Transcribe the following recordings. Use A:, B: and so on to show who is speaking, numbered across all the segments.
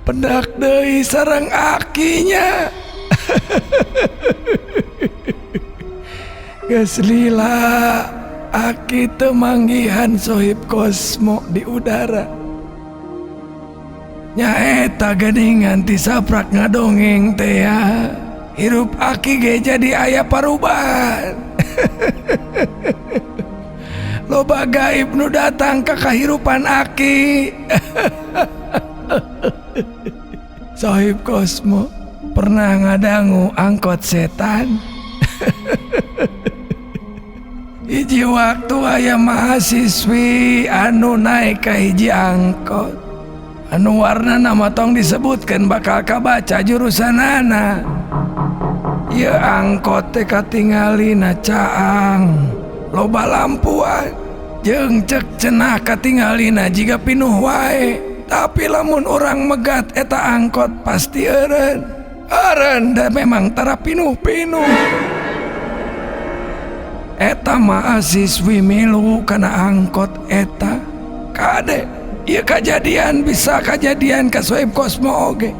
A: Pendak deui sareng akinya. Geus lila aki teu manggihan Sohib Kosmo di udara. Nyaeta geuningan ti saprak ngadongeng teh ya. Hirup aki ge jadi aya parubahan. Loba gaib nu datang ka kahirupan aki. Sohib Kosmo pernah ngadangu angkot setan. Hiji waktu aya mahasiswi anu naik ka hiji angkot. Anu warna nama tong disebutkan bakal kabaca jurusanana. Ieu angkot teh katingalina caang, loba lampuan, jeung cek cenah katingalina jiga pinuh wae. Tapi lamun urang megat eta angkot pasti eureun. Eureun da memang tara pinuh-pinuh. Eta mahasiswi milu kana angkot eta. Kade, ieu kajadian bisa kajadian ka Sohib Kosmo oge.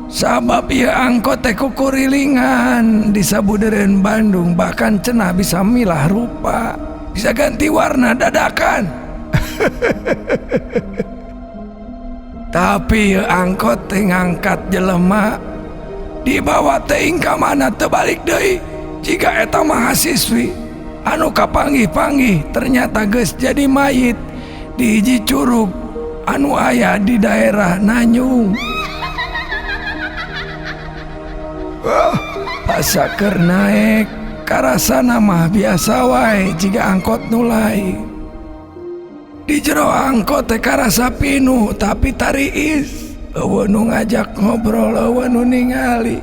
A: Sabab ieu angkot teh kukurilingan di sabudeureun Bandung, bahkan cenah bisa milah rupa, bisa ganti warna dadakan. Tapi ieu angkot teh ngangkat jelema dibawa teuing ka mana teu balik deui. Jika eta mahasiswi anu kapanggih-panggih ternyata geus jadi mayit di hiji curug anu aya di daerah Nanyung. Asa keur naek karasana mah biasa wae jiga angkot nu lain. Di jero angkot teh karasa pinuh tapi tariis. Eueuh nu ngajak ngobrol, eueuh nu ningali.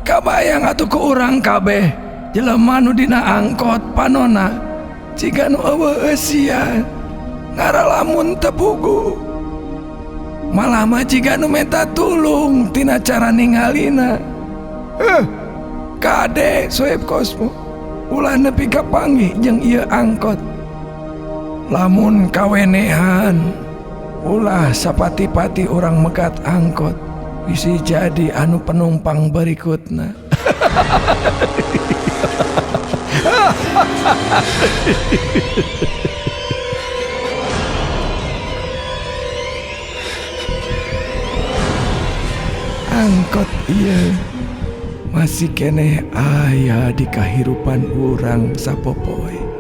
A: Kabayang atuh ku urang kabeh jelema nu dina angkot panona jiga nu eueuh eusian ngaralamun teu puguh. Malah mah jiga nu menta tulung tina cara ningalina. Kade Sohib Kosmo ulah nepi ka panggih jeung ieu angkot. Lamun kawenehan ulah sapati-pati urang megat angkot, bisi jadi anu penumpang berikutna. Angkot ieu masih keneh aya di kahirupan urang sapopoe.